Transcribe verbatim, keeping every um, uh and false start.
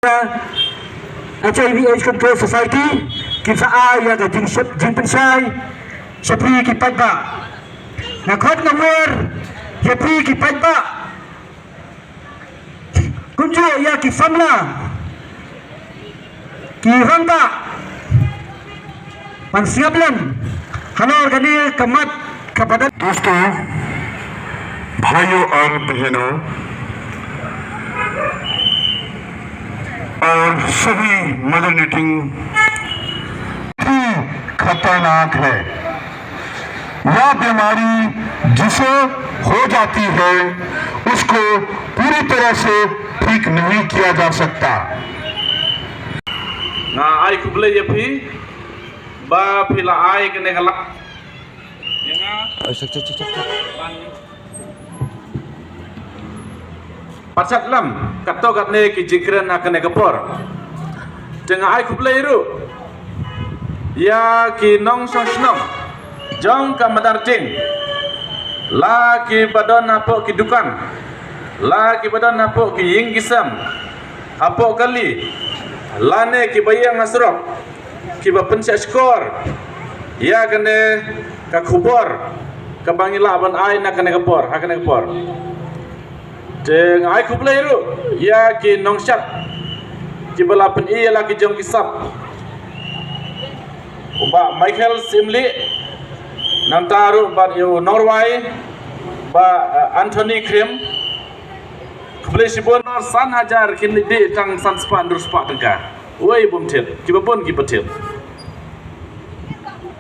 H I V AIDS Control Society kin sa ai ïa ka jingshep jingpynshai sha phi ki paidbah. Nga khot nga wer ïa phi ki paidbah, kumjuh ïa ki samla, ki rangbah, ban sngap lem halor kane ka mat ka padan. दोस्तों, भाइयों और बहनों और सभी मदर नीटिंग, भी खतरनाक है। यह बीमारी जिसे हो जाती है, उसको पूरी तरह से ठीक नहीं किया जा सकता। Nga ai khublei ïa phi ba phi la ai kane ka lad. Ïa nga. Ai, sek, sek, sek, sek, sek. Pyrshah lem katto katne ki jingkren ha kane ka por. Te nga ai khublei ruh ïa ki nongshong shnong jong ka Madartieng, la kiba don hapoh ki dukan, la kiba don hapoh ki ïing ki sem, hapoh kali, lane kiba ïeng ha surok, kiba pynshah shkor ïa kane ka khubor kaba ngi lah ban ai na kane ka por, ha kane ka por. Te nga ai khublei ruh ïa ki nongshad kiba la pyni ïa la ki jong ki sap, u Bah Michael Syiemlieh, nangta ruh bad ïa u nongrwai Bah, eh, Anthony Krim. Khublei shibun. San hajar kin dih tang san spah hynriew spah tyngka. Wei bym thied, kiba bun kiba thied.